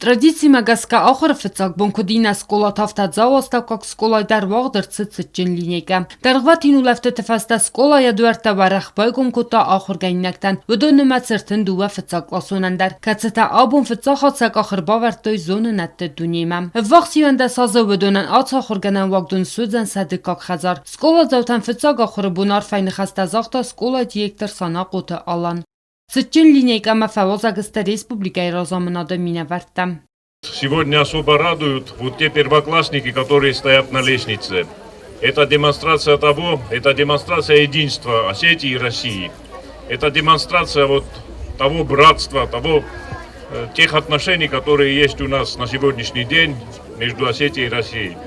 Традицимӕ гӕсгӕ ахуыры фыццаг бон куыд иннӕ скъолаты, афтӕ Дзауы астӕуккаг скъолайы дӕр уагъд ӕрцыд цытджын линейкӕ. Дӕргъвӕтин улӕфтыты фӕстӕ скъола йӕ дуӕрттӕ уӕрӕх байгом кодта ахуыргӕнинӕгтӕн. Уыдон нымӕц 32 фыццагкъласонӕн дӕр, кӕцытӕ абон фыццаг хатт сӕ къах ӕрбавӕрдтой зонынӕдты дунемӕ. Ӕввахс 11 азы уыдонӕн ацы ахуыргӕнӕн уагдон суыдзӕн сӕ дыккаг хӕдзар. Скъоладзаутӕн фыццаг ахуыры бон арфӕйы ныхӕстӕ загъта скъолайы директор Санахъоты Алан. Цытджын линейкӕмӕ фӕуазӕг сты республикӕйы разамынады минӕвӕрттӕ. Сегодня особо радуют вот те первоклассники, которые стоят на лестнице. Это демонстрация того, это демонстрация единства Осетии и России. Это демонстрация вот того братства, того, тех отношений, которые есть у нас на сегодняшний день между Осетией и Россией.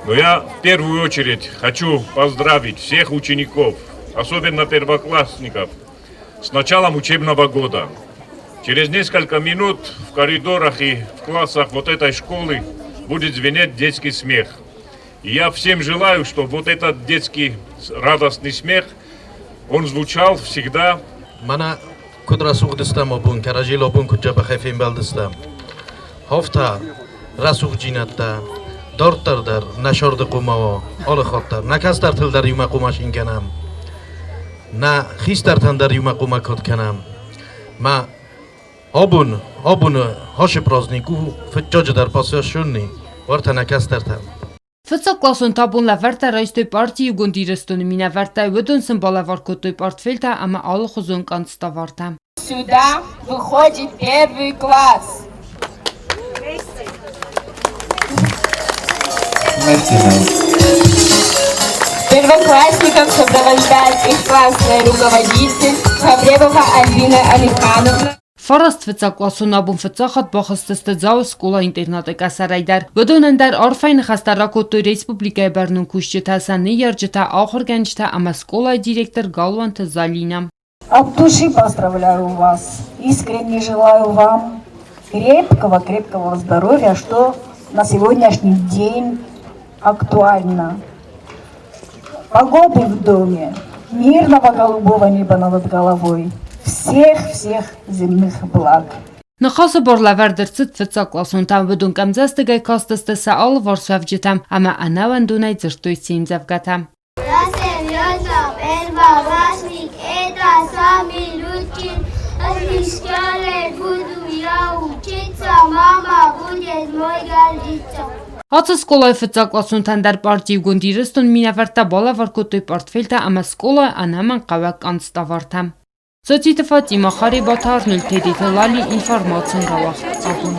Но я в первую очередь хочу поздравить всех учеников, особенно первоклассников, с началом учебного года. Через несколько минут в коридорах и в классах вот этой школы будет звенеть детский смех. И я всем желаю, чтобы вот этот детский радостный смех, он звучал всегда. Мӕнӕ куыд рӕсугъд стӕм абон, кӕрӕдзийыл абон куыд дзӕбӕхӕй фембӕлдыстӕм. Афтӕ рӕсугъддзинӕдтӕ дарддӕр дӕр нӕ сӕрды хъуамӕ уа алы хатт дӕр. Нӕ кӕстӕртыл дӕр иумӕ хъуамӕ цин кӕнӕм. Нӕ хистӕртӕн дӕр иумӕ хъуамӕ кад кӕнӕм. Мӕ абон, абоны ацы праздник у фыццаджыдӕр посвященный уӕртӕ нӕ кӕстӕртӕн. Фыццагкъласон табон лӕвӕрттӕ райстой парти Иугонд Ирыстоны минӕвӕрттӕй, уыдон сын балӕвар кодтой пъартфелтӕ ӕмӕ алыхуызон къанцтовартӕ. Сюда выходит первый класс. Первоклассников сопровождает их классная руководитель Хабребова Альбина Алихановна. Фараст фыццагкъласон абон фыццаг хатт бахызтысты Дзауы скъола-интернаты къӕсӕрӕй дӕр. Уыдонӕн дӕр арфӕйы ныхӕстӕ ракодтой республикӕйы бӕрнон кусджытӕ, сӕ ныййарджытӕ, ахуыргӕнджытӕ ӕмӕ скъолайы директор Галуанты Залинӕ. От души поздравляю вас. Искренне желаю вам крепкого-крепкого здоровья, что на сегодняшний день актуально. Погоды в доме, мирного голубого неба над головой, всех-всех земных благ. Ныхасы бар лӕвӕрд ӕрцыд фыццагкъласонтӕм, уыдон къӕмдзӕстыгӕй кастысты сӕ алыварс уӕвджытӕм ӕмӕ ӕнӕуӕндонӕй дзырдтой се мдзӕвгӕтӕ. Первоклассник – это самый лучший. В школе буду я учиться, мама будет мной гордиться. Ацы скъолайы фыццагкъласонтӕн дӕр парти Иугонд Ирыстон минӕвӕрттӕ балӕвар кодтой пъартфелтӕ ӕмӕ скъолайы ӕнӕмӕнгхъӕуӕг канцтовартӕ. Цоциты Фатимӕ, Харебаты Арнольд, Тедеты Лали, информацион рауагъд абон.